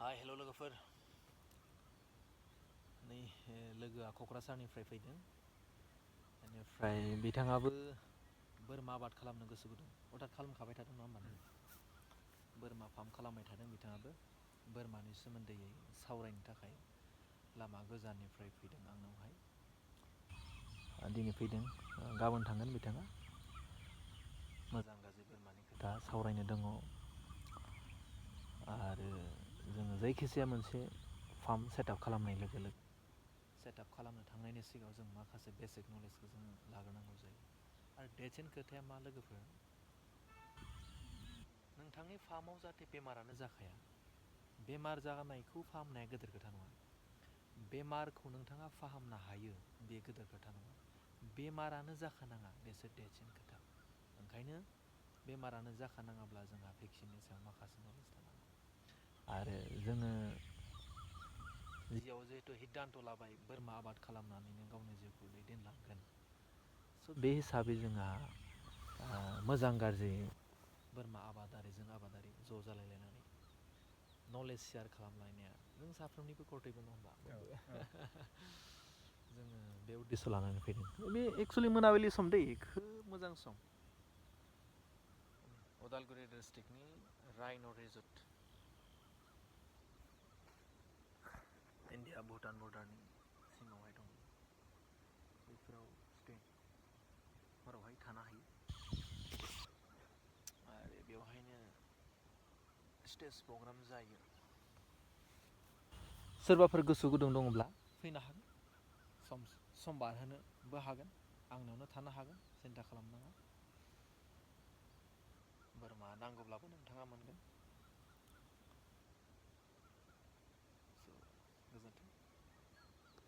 hi hello' लोगोफोर नै लोगोआ क'क्राझारनिफ्राय फैदों बेनिफ्राय बिथाङाबो बोरमा आबाद खालामनो गोसो गुदुं अर्थात खालामखाबाय थादों नङा होमबा नों बोरमा फार्म खालामबाय थादों बिथाङाबो बोरमानि सोमोन्दै सावरायनो थाखाय लामा गोजाननिफ्राय फैदों आंनावहाय दिनै फैदों गाबोन थांगोन बिथाङा मोजां गाज्रि बोरमानि खोथा सावरायनो दङ आरो जोङो जायखिजाया मोनसे फार्म सेटआप खालामनाय लोगो लोगो सेटआप खालामनो थांनायनि सिगाङाव जों माखासे बेसिक नलेजखौ जों लाग्रोनांगौ जायो आरो देरसिन खोथाया मा लोगोफोर नोंथांनि फार्माव जाहाथे बेमारानो जाखाया बेमार जानायखौ फाहामनाया गिदिर खोथा नङा बेमारखौ नोंथाङा फाहामनो हायो बे गिदिर खोथा नङा बेमारानो जाखानाङा बेसो देरसिन खोथा ओंखायनो बेमारानो जाखानाङाब्ला जोंहा भेक्सिननि सायाव माखासे नलेज थानांगौ आरो जोङो जिआव जिहेतु हिद्दान्त' लाबाय बोरमा आबाद खालामनानैनो गावनि जिउखौ दैदेनलांगोन स' बे हिसाबै जोंहा मोजां गाज्रि बोरमा आबादारिजों आबादारि ज' जालायलायनानै नलेज शेयार खालामलायनाया जों साफ्रोमनिबो कर्तब्य नङा होमबा जोङो बे उद्देश्य लानानै फैदों बे एक्सुवेलि मोनाबिलि सम दै खोब मोजां सम उदालगुरि डिस्ट्रिक्टनि राइन' रिजर्ट इन्डिया भुटान बर्डारनि सिङावहाय दं बेफोराव स्टे हरावहाय थानो हायो आरो बेवहायनो स्टेज प्रग्राम जायो सोरबाफोर गोसो गुदुं दङब्ला फैनो हागोन सम बारहोनोबो हागोन आंनावनो थानो हागोन सिन्था खालामनाङा बोरमा नांगौब्लाबो नोंथाङा मोनगोन